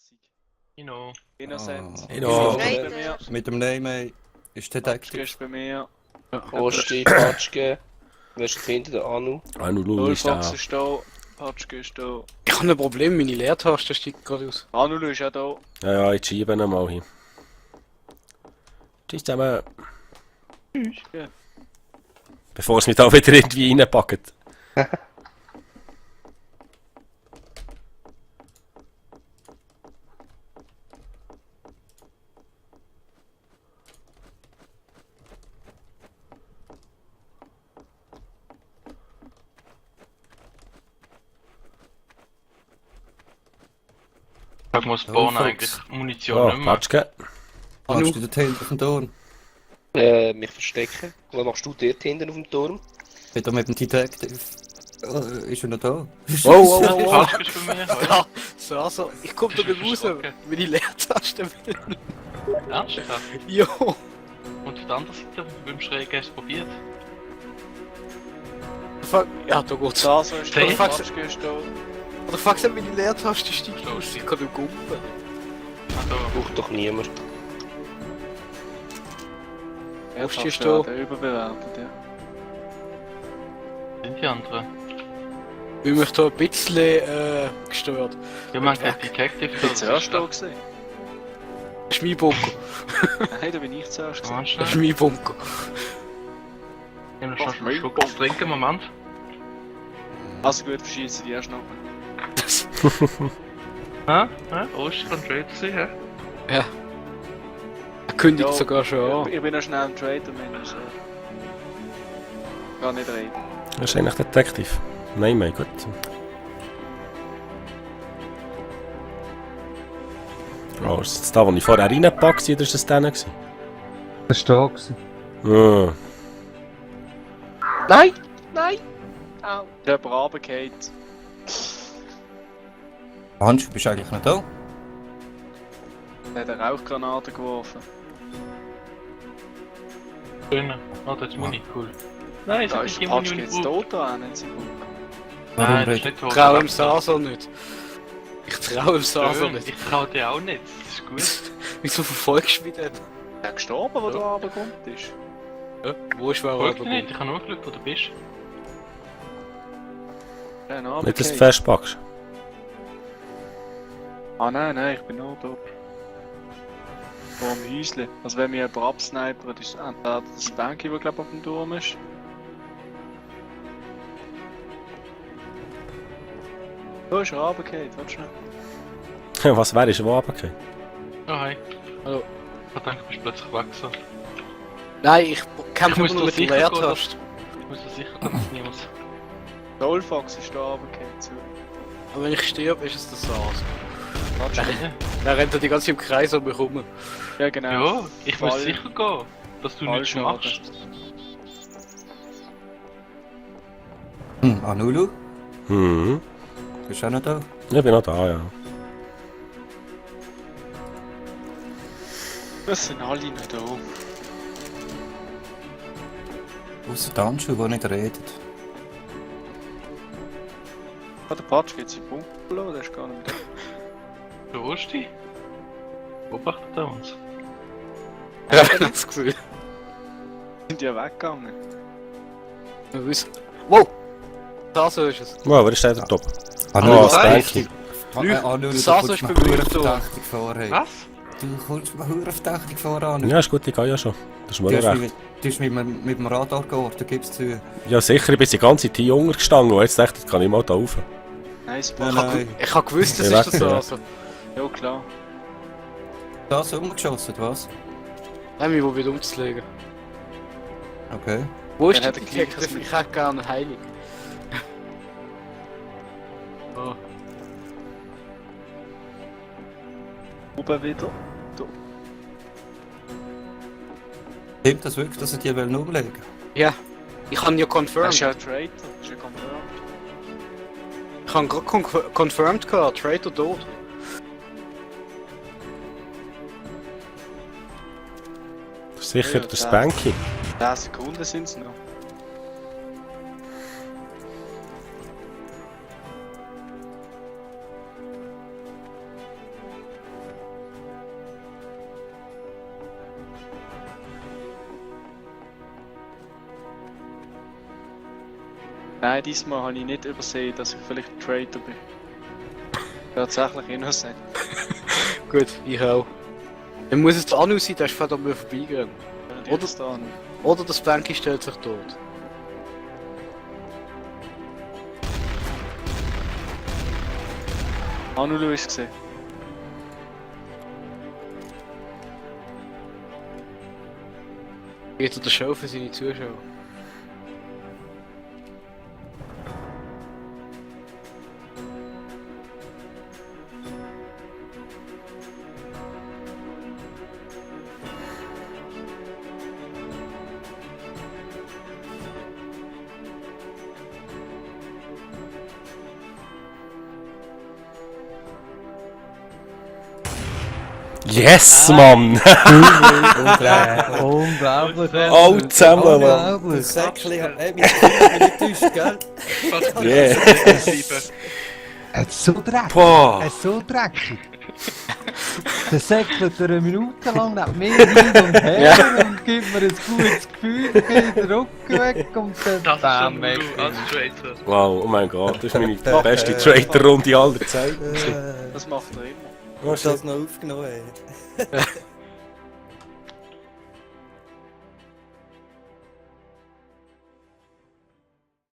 mäßig. Inno. Innocent. Inno. Ist bei mir. Mit dem Name ist Patschke Detective. ist bei mir. Osti, Patschke. Wer ist hinter der Anu? Anu Lulu ist da. Nullfox ist da. Patschke ist da. Ich habe ein Problem, meine Leertaste steigt gerade aus. Anulu ist auch da. Ja, ich schiebe ihn mal hin. Tschüss zusammen. Tschüss. Ja. Bevor es mich da wieder irgendwie reinpackt. Ich muss bauen Fuchs. eigentlich Munition Oh, nicht mehr. Patschke. Kannst du dort hinten auf dem Turm? Mich verstecken. Was machst du dort hinten auf dem Turm? Bin da mit dem Detective. Ist er noch da? Wow. Patschke ist bei mir. Ja, so, ich komme da Bist du nicht raus, erschrocken? meine Leertaste will. Ernsthaft? Jo. Und auf der anderen Seite, beim Schrägen, hast du es probiert? Fuck, ja, da geht's. Saso ist da. Hey. Patschke ist da. Oder fuck, sind meine Leertaste steigt So, aus. Ich kann nicht gumpen. Ah, da. Braucht doch niemand. Er Osti ist da. da. Der überbewertet, ja. Sind die anderen? Ich bin mich da ein bisschen gestört. Ja, man hat Detective. Ich bin zuerst da gewesen. Das ist mein Bunker. Nein, da bin ich zuerst gewesen. Das ist mein Bunker. Ich nehme noch schon einen Schluck zu trinken, Moment. Also gut, verschießen die erst noch. Hä? Ost kann Trade sein, hä? Ja. Er kündigt Ja, sogar schon an. Ich bin noch schnell am Trader, Mensch. Gar nicht reden. Das ist eigentlich Detective. Nein, mein Gott. Oh, ist das da, wo ich vorher reingepackt bin, oder ist das dann gewesen? Das war da. Gewesen. Ah. Nein! Nein! Au! Ich habe runtergefallen. Hans, bist du eigentlich noch da? Er hat eine Rauchgranate geworfen. Schön. Oh, das ist Muni, cool. Nein, Da es ist hat Patschke Muni jetzt tot da, nicht sie gut. Nein, das ist redet- nicht tot. Ich traue dem Sasor nicht. Ich traue dem Sasor Schön, nicht. ich traue dir auch nicht. Das ist gut. Wieso verfolgst du mich denn? Er ist gestorben, wo Ja. du runtergekommen bist. Ja, wo ist wer Folgt dir aber nicht, ich habe nur geschaut, wo du bist. Er ist Nicht, dass du runtergefallen. festpackst. Ah nein, ich bin nur da. Vor dem Häusle. Also wenn mir jemand absnipert, ist entweder das Banky, der glaube auf dem Turm ist. Da ist er runtergefallen, warte schnell. Was wäre, ist wo runtergefallen? Oh, hi. Hallo. Ich dachte, du bist plötzlich weg so. Nein, ich kämpfe muss nur doch mit der sicher gehen, Leertaste. Ich muss dir sicher gehen, dass es niemand... Soulfox ist da runtergefallen. So. Aber wenn ich sterbe, ist es der Sasor. Warte schnell. Der rennt da die ganze Zeit im Kreis um mich rum. Ja genau. Ja, ich muss Fall- sicher gehen, dass du nichts Fallschaden. machst. Anulu, Mhm. bist du auch noch da? Ich bin noch da, ja. Das sind alle noch da. Außer der Handschuh, der nicht redet. Ah, der Patschke hat seinen Punkt verloren, der ist gar nicht mehr da. Du holst dich? Beobachtet er uns? Ja, ich habe das Gefühl. Sind die ja weggegangen? Wir wissen. Wow! Sasor ist es. Wow, wer ist der da top? Anulu, das Banky. Anulu, du Saso kommst ist mir bei mir verdammt da. verdächtig vor, hey. Was? Du kommst mir verdammt verdächtig vor, Anulu. Ja, ist gut, ich gehe ja schon. Das ist mir Du noch hast recht. mich du hast mich mit dem Radar geortet, gib's zu. Ja, sicher, ich bin die ganze Zeit hier Junge gestanden und jetzt dachte ich, kann ich mal da rauf. Nice, Nein, Patschke. nein. Ich habe gewusst, das Ja, ist der weg, ja. Sasor. Ja klar. Da so umgeschossen, was? Nein, mich wo wieder umzulegen. Okay. Wo ist Dann der hat er gleich Detective? das Ich hätte gerne Heilig. Oh. Oben wieder. Stimmt das wirklich, dass er die umlegen will? Ja. Ich habe ja Das ist confirmed. ja ein Traitor. Das ist ja confirmed. Ich habe gerade confirmed gehabt. Traitor tot. Sicher, Ja, der ja. Spanky. 10 Sekunden sind es noch. Nein, diesmal habe ich nicht übersehen, dass ich vielleicht ein Traitor bin. Tatsächlich innocent. Gut, ich auch. Dann muss es der Anu sein, der ist fährt an mir vorbeigegangen. Oder da. Oder das Banky stellt sich tot. Anu, du hast gesehen. Geht zu der Show für seine Zuschauer. Yes, Mann! Unglaublich. Oh, zusammen, Mann! Das Unglaublich. Säckchen hat mich nicht getäuscht, gell? Yeah! Es ist so dreckig. Boah! Es ist so dreckig. Der säckelt eine Minute lang neben mir hin und her und gibt mir ein gutes Gefühl, geht den Rücken weg und dann Das ist bam, schon weg. du als Traitor. Wow, oh mein Gott, das ist meine beste Traitor-Runde aller Zeiten. Das macht er immer. Hast du das noch aufgenommen? Ey?